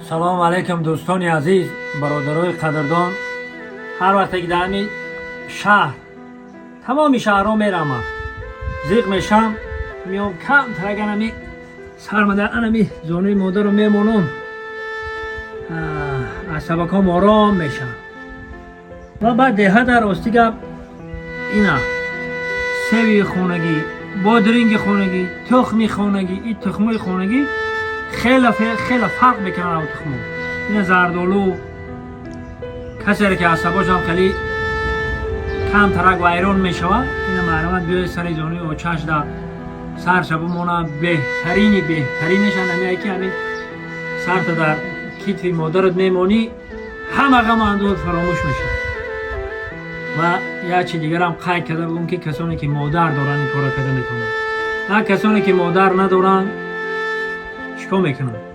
Салому алайкум, дӯстони азиз, бародарои қадрдон. Ҳар вақте ки дар ҳамин шаҳр, тамоми шаҳрҳо мерама, зиқ мешам, меом, камтарак анами сармада анами зонуи модарро мемонам, асабаком ором мешам. Ва баъд деҳа дар рости гап ина севи хонагӣ, бодринги хонагӣ, тухми хонагӣ. И тухмои хонагӣ хеле хеле фарқ мекунад ав тухмо. Ина зардолу. Касере ки асабошам хеле камтарак вайрон мешавад, ина марҳамат, биёи сари зонуи очашда сарша бимона. Беҳтарини беҳтаринашан ҳамие ки ҳамин сарта дар китфи модарат мемонӣ, ҳама ғаму андӯҳат фаромӯш мешавад. Ва як чи дигарам қайд карда бугум, ки касоне ки модар доранд, ин корро карда метавонанд. На касоне ки модар надоранд, чӣ кор мекунанд?